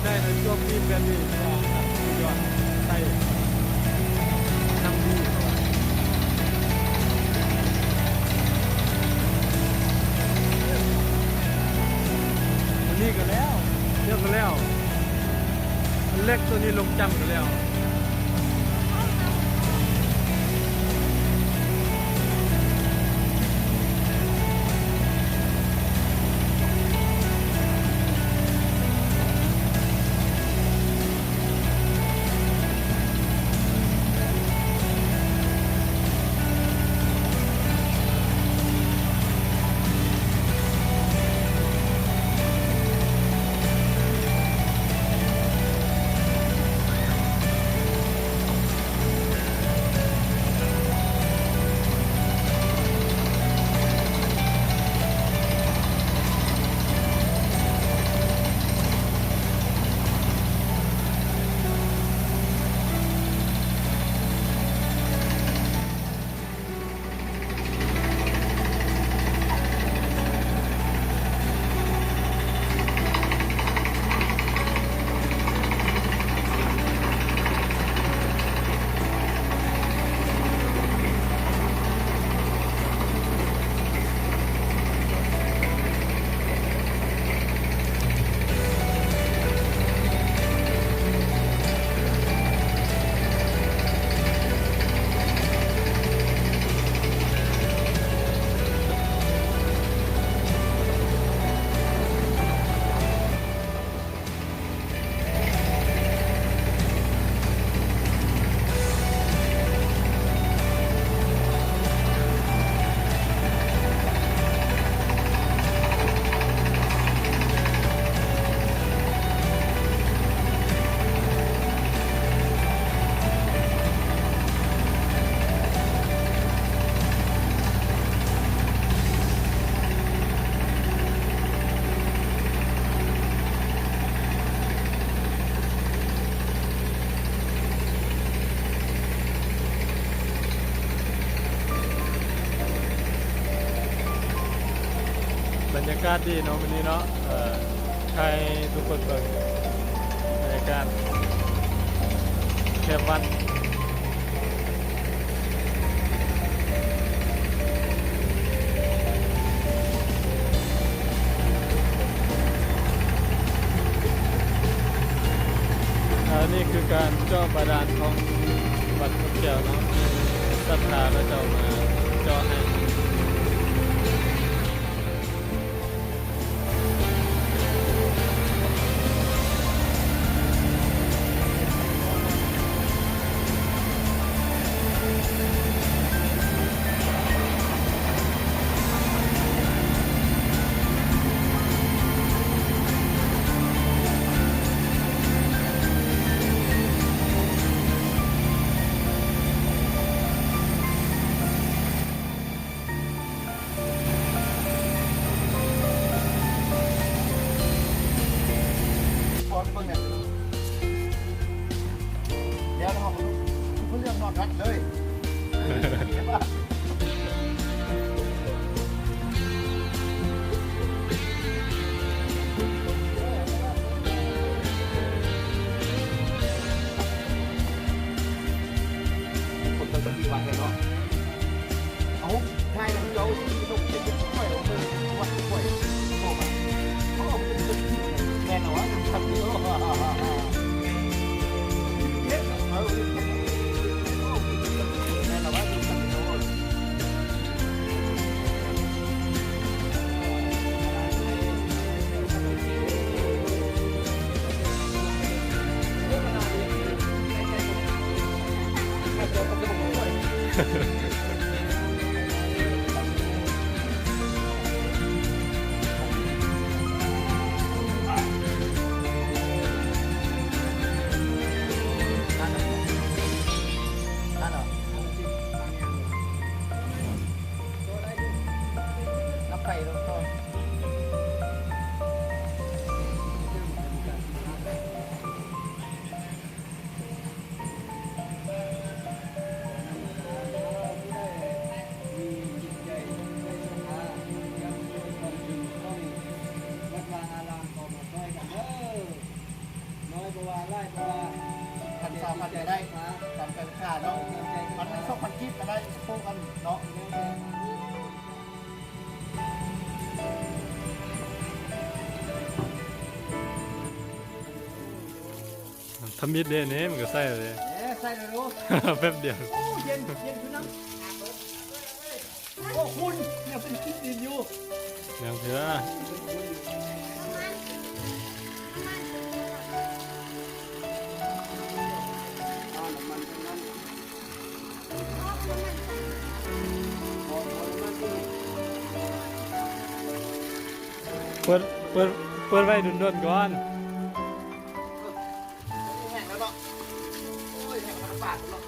ໄດ້ໃນຊ່ວງທີ່ແບບນີ້ ເພາະວ່າມັນຍອດໃຊ້ນ້ຳດີ. ອັນນີ້ກໍແລ້ວ ເຮັດກໍແລ້ວ ເຫຼັກຕົວນີ້ລົງຈ້ຳກໍແລ້ວ. ບັນຍາກາດດີເນາະ ມື້ນີ້ເນາະ ເອີ ຖ່າຍໃຫ້ທຸກຄົນເບິ່ງ ບັນຍາກາດແຄມວັດ. ອັນນີ້ຄືການເຈາະບາດານຂອງວັດຄຸນແກ້ວເນາະ ສັດທາເຂົາເຈົ້າມາເຈາະໃຫ້. ພໍໄປເບິ່ງແດ່ ແລ້ວເຮົາກໍເລືອກນອນວັດເລີຍ. ຄົນເຈົ້າສະຕິວັດແລ້ວເນາະ. ເອົາ ຖ່າຍນຳເຈົ້າ ທີ່ລົງເປັນຂ້ອຍ ເອົາເບິ່ງວັດຂ້ອຍ ໂອ້ ໂອ້ ແມ່ນລະວະ ທຳນີ້ ເຮັດ ເອົາ ແມ່ນລະວະ ທຳນີ້ ໂອ້. ວັດວາອາລາມກໍມາຊ່ອຍກັນເດີ. ທຳອິດເດ້ນີ້ ມັນກໍໃສ່ແລ້ວເດ້ ເອີ ໃສ່ແລ້ວເນາະ ແປັບດຽວ ໂອ້ ເຢັນ ເຢັນຄືນຳ ໂອ້ ຄຸນ ຍັງເປັນຂີ້ດິນຢູ່ ຍັງເທື່ອ ເປີດ ເປີດ ເປີດໄວ້ດົນໆກ່ອນ. ແຫ້ງແລ້ວເນາະ ໂອ້ຍ ແຫ້ງແລ້ວມັນບາດເນາະ